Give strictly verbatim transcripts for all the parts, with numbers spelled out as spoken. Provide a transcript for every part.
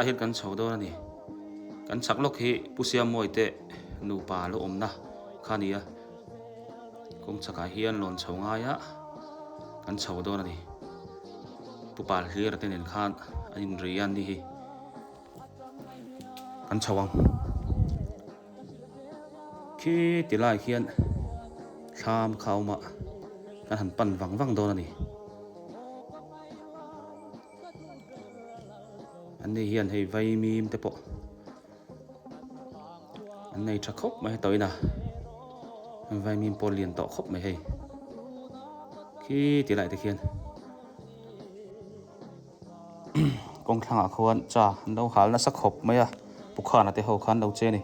a hin kan chhau dawn a ni. Kan chhak lawk hi Pu Siammawi te nupa lo awmna kha a ni a. Kong chhak a hian lawn chhau ngai a kan chhau dawn a ni. Pu Palhlir te nen khan an inri a ni hi. Kan chhau ang. Khi ti lai khian thlam kha a awm a, kan han pan vang vang dawn a ni. An ni hian hei vaimim te pawh an nei ṭha khawp mai hei tawh ina. Vaimim pawh lian tawh khawp mai hei. Khi ti lai te khian. Kawng thlangah khuan cha an lo hal nasa khawp mai a, Pu Khana te ho khan lo che a ni.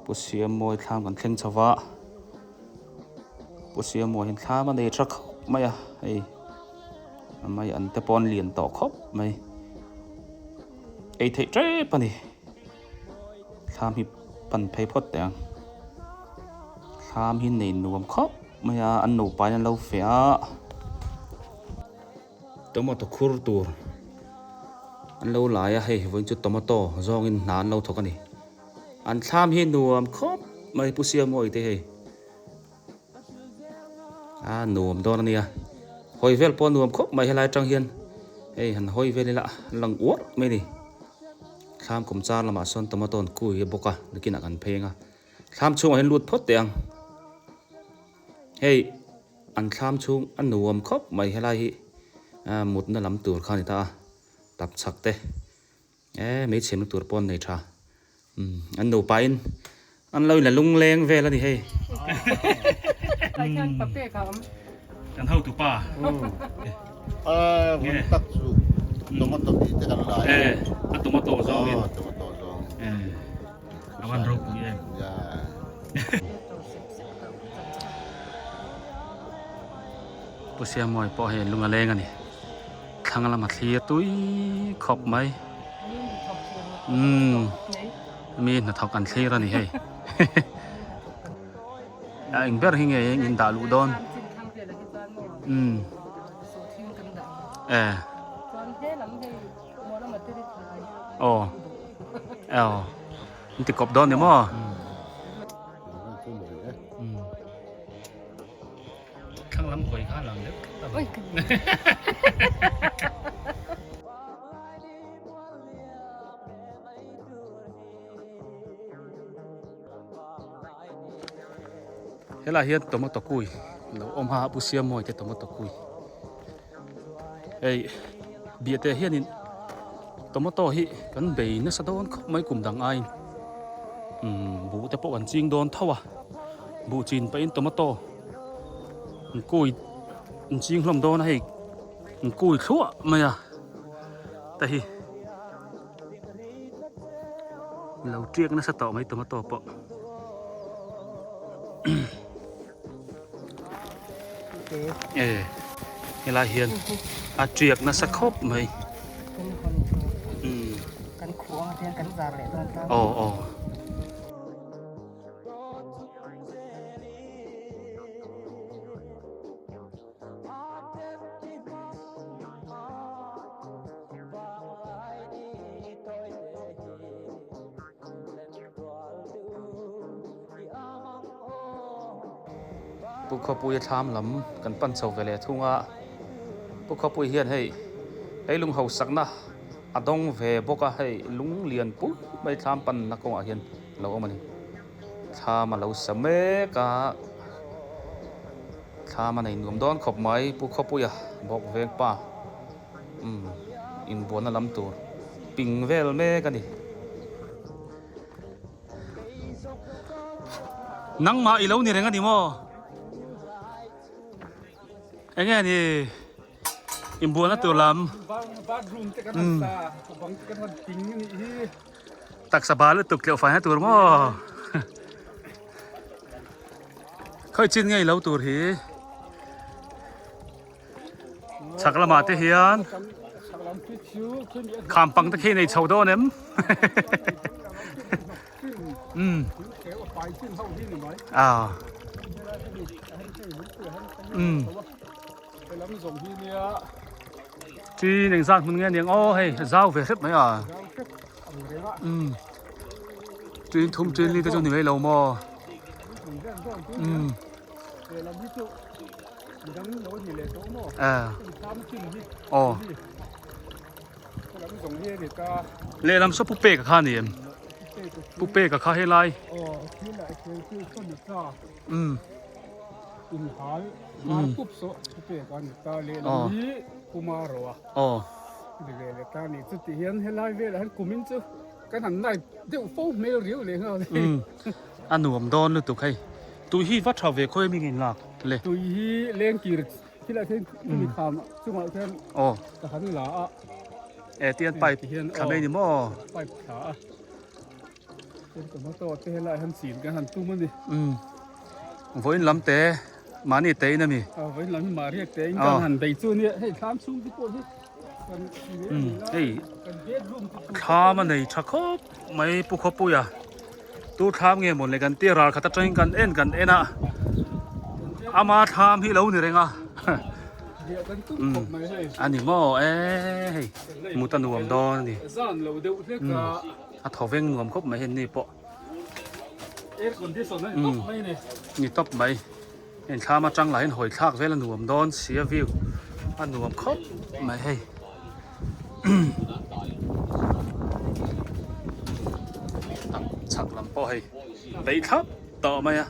Pu Siammawi thlam kan thleng chho va. Pu Siammawi hian thlam a nei ṭha khawp mai a, hei. A mai an te pawh an lian tawh khawp mai. Ei theih ṭep a ni. Thlam hi pan phei phawt teh ang. Thlam hi nei nuam khawp mai a, an nupa in an lo fe a. Tomato khur tur an lo lai a, hei, vawiin chu tomato zawngin hna an lo thawk a ni. An thlam hi nuam khawp mai, Pu Siammawi te hei. A nuam dawn a nia. Hawi vel pawh nuam khawp mai helai aṭang hian. Hei, han hawi vel ila lang uar mai ni. Thlam kum char lamah sawn tomato an kui bawk a, nakinah kan pheng a. Thlam chhungah hian lut phawt teh ang. Hei, an thlam chhung a nuam khawp mai helai hi. A, mutna lam tur kha a ni ta a. Tap chhak te. E, meichhimna tur pawh an nei ṭha. Um, an nupa in an lo inla lungleng vel a ni hei. Kan hotupa. A, hun tak chu tomato bite kan la. E, a tomato zawng in. A, tomato zawng. E, a van ropui e. Ya. Pu Siammawi pawh hei lung a leng a ni. Thlang lam a thlir tui khawp mai. Um, mi hnathawk an thlir a ni hei. A, eng ber hi nge in dah luh dawn. Um. E. Aw. Aw. An ti kawp dawn ni maw? Um. Thlang lam khawi kha lam deuh. Oi, ka. Helai hian tomato kui lo awm a, Pu Siammawi te tomato kui. Hei, Biate hianin tomato hi kan bei nasa dawn khawp mai kum dang aiin. Um, buh te pawh kan ching dawn tho a. Buh chin pahin tomato an kui, an ching hlawm dawn a hei. An kui thluah mai a. Ta hi. Lo ṭiak nasa tawh mai tomato pawh. E, helai hian a ṭiak nasa khawp mai. Um. Kan khuang hian kan zar leh dawn ta. Aw, aw. Pu Khawpuia thlam lam kan pan chho ve leh thung a, Pu Khawpui hian hei, leilung hausakna a dawng ve bawk a, hei, lung lian pui mai thlam panna kawngah hian lo awm a ni. Thlam a lo sa mek a, thlam a nei nuam dawn khawp mai, Pu Khawpuia bawk veng pa. Um, inbuana lam tur ping vel mek a ni. Nangmah i lo ni reng a ni maw? Eng nge ni? Inbuana tur lam. Bang, bathroom te kan han sa, bang te kan han ting ni hi. Taksa ba lutuk tleuhfaina tur maw? Khawi chin nge i lo tur hi? Chhak lamah te hian. Khampang te khi nei chho dawn em? Um. A. Um. Lam zawng hi nia. Ti neng zan hmun nge niang aw hei, zau ve hrep mai a. Um. Tin thum tin li te chu ni mai lo maw. Um. A. Aw. Lehlam saw pupe ka kha ni em. Pupe ka kha he lai. Um. Inhal, inhal pup saw, pupe ka ni ta lehlam hi, kumaro a. Aw. Lele ta ni chu ti hian he lai vel a han kumin chu. Kan han nai deuh fo hmel riau le nga le. Um. A nuam dawn lutuk hei. Tui hi va tha ve khawi mi ngin lak le. Tui hi lengkir thil a khen mi kham chunga khen. Aw. Ka han la a. E tian pipe kham ei ni maw. Pipe kha a. Ken tomato te he lai han sin kan han tum a ni. Um. Vawiin lam te, mahni te in a mi. A, vawiin lam hi mahni te in kan han bei chu ni, hei, thlam chhung te pawh hi. Kan, um, hei, kan bedroom te tu thlam a nei tha khawp mai Pu Khawpuia. Tu thlam nge maw le kan ti ral khat aṭangin kan en, kan en a. Ama thlam hi lo ni reng a. Hei, kan tum khawp mai hei. A ni maw, e, hei. Mu ta nuam dawn a ni. Zan lo deuh hlek a. A thaw veng nuam khawp mai hei ni pawh. Air condition a ni tawp mai ni. Ni tawp mai. Hei thlam aṭang lai hian hawi thlak vel a nuam dawn si a view. A nuam khawp mai hei. Tam chak lam pawh hei. Bei thlap tawh mai a.